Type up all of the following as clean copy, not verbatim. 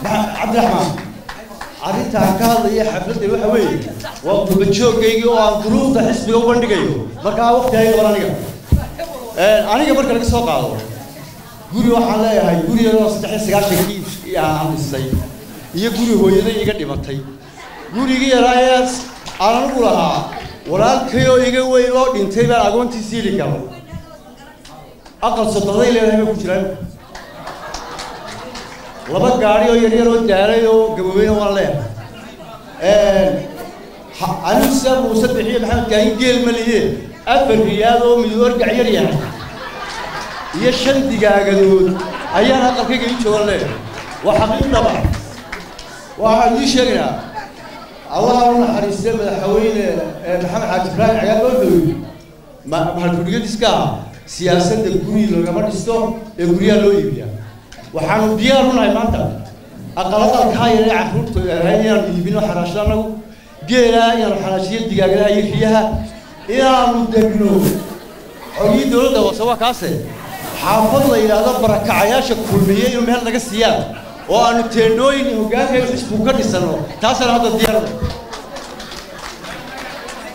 Cabdiraxmaan, arrintaan ka hadlaya xafladda waxa weeye waa qurbajooggaygii oo aan duruufta xisbiga u bandhigayo. Markaa waqti hay qaban aniga. Aniga marka laga soo qaado guri waxaan leeyahay, guri yaroo 93-kii aan dhisay iyo guri hooyaday iga dhimatay. Gurigii yaraa ee aan anigu lahaa, walaalkay oo iga weyn oo dhintay baan agoontiisii heli karo. Aqal sododay leedahay bay ku jiraan. Laba gaari oo yaryar oo daalay oo gaboobeyna waan leeyahay. Anigu sidaa Muuse Bixiyo Maxamed Kaahin geel ma liye, 4 riyaad oo mid orgac yar yahay iyo 5 digaagadood ayaan aqalkayga ii joogan leeyahay. Waa xaqiiq dhaba. Waxaan idiin sheegaynaa, Allaha u naxariistay madaxweyne Maxamed Xaaji Ibraahim Cagaar wuxuu yidhi mahalkudhigadiiska ah, siyaasadda guri lagama dhisto ee guryaha loo iibiyaa. Waxaanu diyaar u nahay maanta aqal aqalkaa yar ee carruurta inaanu iibino, xaraashno annagu geelaa inaanu xaraashiyo, digaagadaha iyo riyaha inaanu degno. Xogii dowladda hoose waa kaase xaafad la yidhaahdo barakacayaasha Kulmiye inuu meel naga siiyaan oo aanu teendhooyin hoggaanka xisbigu ka dhisano, taasaan hadda diyaar.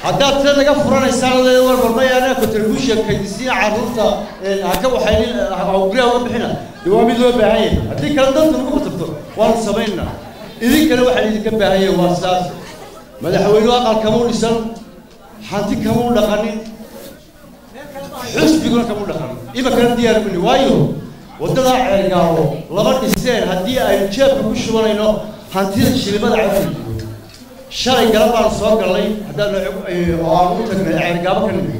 Haddaad se naga furanaysaan war barmay anaa contribution kaydisiina, carruurta ha ka waxaynin, guryaha uga bixina, dee waa mid loo baahan yahay. Haddii kale danta nagu khasabto waanu samaynaa. Idinkana waxaa idinka baahan yahay waa sidaas. Madaxweynuhu aqal kamuu dhisan, hanti kamuu dhaqanin, xisbiguna kamuu dhaqanin, iminkana diyaar muni. Waayo, waddadaa Ceergaabo lama dhiseen haddii aynu jeebka ku shubanayno hantida shilimada cawka. Shalay galab baanu soo gallay haddaan oo aan u tagnay Ceergaabo ka nimi.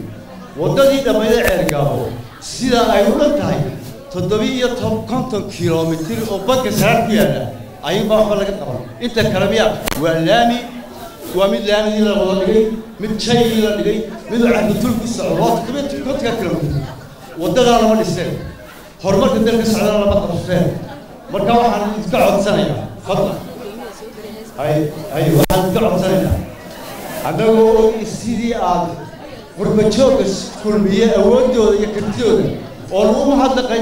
Waddadii dhammayday Ceergaabo sida ay u dhan tahay 57 kilomitir oo banka Saraar ku yaalla ayuunbaa waxba laga qaban. Inta kale miya waa laami, waa mid laamidii la wada dhigay, mid jaygii la dhigay, mid carrutul ku socdo. Waa 57-ka kilomitir waddadaa lama dhiseen, horumarka dalka socdana lama qabseen. Marka waxaan idinka codsanayaa, fadlan, hay hay, waxaan idinka codsanaynaa annagoo og sidii aad qurbajoogga Kulmiye awooddooda iyo kartidooda oo lagu mahadnaqay.